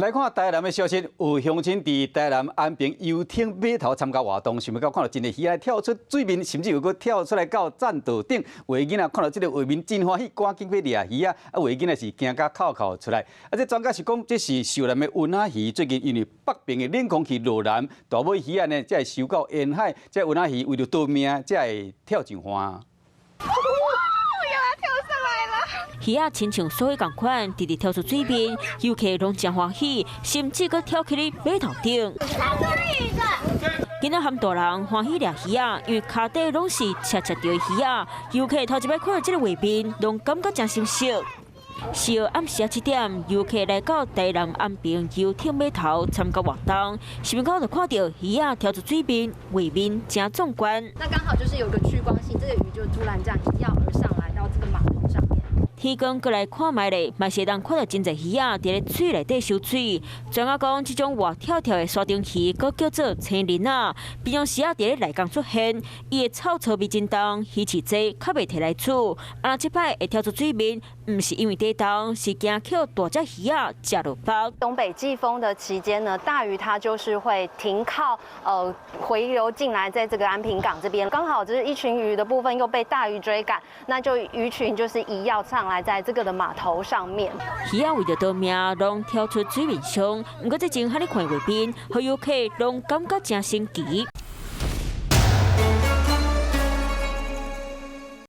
來看台南的消息，有鄉親佇台南安平遊艇碼頭參加活動，想欲到看到真濟魚仔跳出水面，甚至有閣跳出來到棧道頂。有的囡仔看到這个畫面真歡喜，趕緊欲掠魚仔，啊，有的囡仔是驚甲哭哭出來。啊，這專家是講，這是秀南的塭仔魚，最近因為北邊的冷空氣落南，大尾魚仔呢，才會游到沿海，這塭仔魚為著逃命，才會跳上岸。魚仔親像蟬仝款，直直跳出水面，遊客攏誠歡喜，甚至閣跳起咧碼頭頂。囡仔和大人歡喜掠魚仔，因為跤底攏是赤赤著的魚仔。遊客頭一擺看到這个畫面，攏感覺誠新鮮。4號暗時7點，遊客來到台南安平遊艇碼頭參加活動，想欲到就看到魚仔跳出水面，畫面誠壯觀。那剛好就是有個趨光性，這個魚就突然這樣一躍而上來到這個碼頭上面。天光過來看覓咧，嘛是會當看到真濟魚仔佇咧水內底游水。專家講，這種活跳跳的沙丁魚，閣叫做青鱗仔，平常時仔佇咧內江出現，伊的臭臭味真重，魚市濟，較袂提來煮。啊，這擺會跳出水面，毋是因為底重，是驚予大隻魚仔食落腹。東北季風的期間呢，大魚它就是會停靠，回流進來，在這個安平港這邊，剛好就是一群魚的部分又被大魚追趕，那就魚群就是一躍上來在這個的碼頭上面。魚仔為著逃命，攏跳出水面上。毋過這陣遐爾看畫面，予遊客攏感覺誠神奇。